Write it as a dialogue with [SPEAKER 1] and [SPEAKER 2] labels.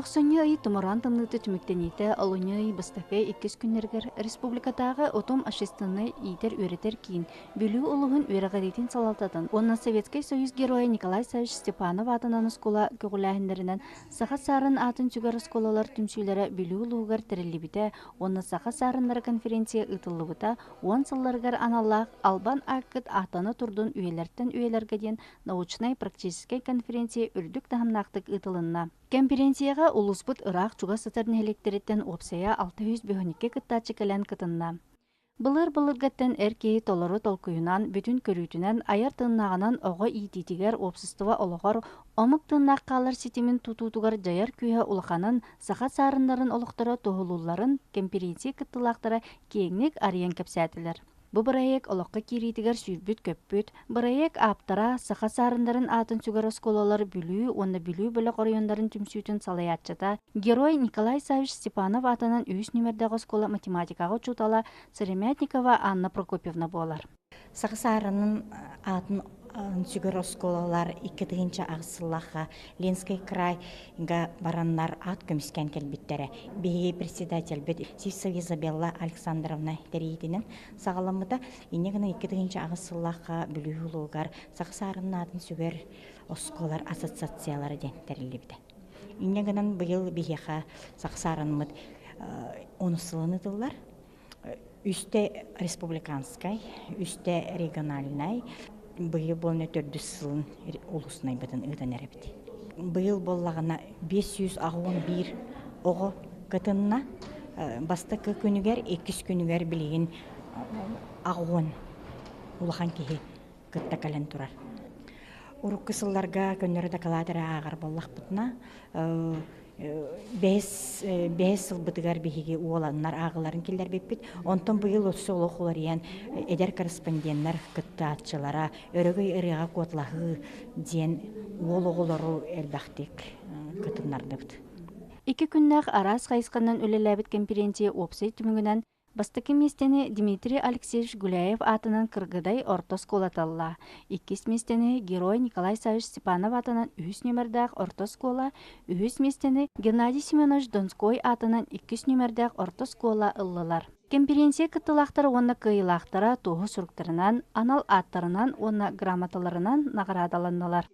[SPEAKER 1] Тохсунньу ый тумараан тымныыта түмүктэниитэ олунньу ый бастакы иккис күннэригэр республикатааҕы Утум общественнай иитэр-үөрэтэр киин Бүлүү улууһун үөрэҕириитин салалтатын уонна Советскай Союз Геройа Николай Саввич Степанов аатынан оскуола көҕүлээһиннэринэн Саха саарын аатын сүгэр оскуолалар түмсүүлэрэ Бүлүү улууһугар тэриллибитэ уонна Саха саарыннара конференция ыытыллыбыта уон сылларыгар аналлаах Албан ааккыт ааттана турдун үйэлэртэн үйэлэргэ диэн научнай-практическай конференция үрдүк таһымнаахтык ыытылынна. Кэмпириэнсийэҕэ улууспут ыраах-чугас сытар нэһилиэктэриттэн уопсайа 652 кыттааччы кэлэн кытынна. Былыр-былыргыттан эр киһи толору толкуйунан, бүтүн көрүүтүнэн, айар тыыннааҕынан оҕо иитиитигэр, уопсастыба олоҕор, омук тыыннаах хаалар ситимин тутуутугар дьайар күүһэ улаханын, саха саарыннарын олохторо туоһулуулларын кэмпириэнсийэ кыттыылаахтара киэҥник арыйан кэпсээтилэр. Бу бырайыак олоххо киириитигэр сүүрбүт-көппүт, бырайыак ааптара, саха саарыннарын аатын сүгэр оскуолалар Бүлүү уонна Бүлүү бөлөх оройуоннарын түмсүүтүн салайааччыта, герой Николай Саввич Степанов аатынан үһүс нүмердээх оскуола математикаҕа учуутала Сыромятникова Анна Прокопьевна буолар.
[SPEAKER 2] Саха саарынын аатын сүгэр оскуолалар 2008 сыллаахха Ленскэй крайга бараннар аат көмүскээн кэлбиттэрэ. Биһиги председательбит Сивцева Изабелла Александровна тэрийиитинэн саҕаламмыта. Инньэ гынан 2008 сыллаахха Бүлүү улуугар Саха саарынын аатын сүгэр оскуолалар ассоциациялара диэн тэриллибитэ. Инньэ гынан быйыл биһиэхэ Саха саарынмыт онус сылын ытыллар. Үстэ республиканскай, үстэ региональнай, быйыл буолна төрдүс сылын улуснайбытын ыытан эрэбит. Быйыл буоллаҕына 581 оҕо кытынна. Бастакы күнүгэр, иккис күнүгэр билигин аҕуон улахан киһи кытта кэлэн турар. Урукку сылларга көннөрү дакылаат эрэ ааҕар буоллахпытына, бэһис бэһис сылбытыгар биһиги уоланнар ааҕыларын киллэрбиппит. Онтон быйыл өссө олох уларыйан эдэр корреспонденнар кыттааччылара өрөгөй ырыаҕа куоталаһыы диэн уол оҕолору элбэхтик кытыннардыбыт.
[SPEAKER 1] Икки күннээх араас хайысханан үлэлээбит кэмпириэнсийэ уопсай түмүгүнэн Бастакы миэстэни Дмитрий Алексеевич Гуляев аатынан Кыргыдай орто оскуолата ылла. Иккис миэстэни Герой Николай Саввич Степанов аатынан үһүс нүөмэрдээх орто оскуола, үһүс миэстэни Геннадий Семенович Донской аатынан иккис нүөмэрдээх орто оскуола ыллылар. Кэмпириэнсийэ кыттыылаахтара уонна кыайыылаахтара туоһу суруктарынан, анал ааттарынан уонна грамоталарынан наҕараадаланнылар.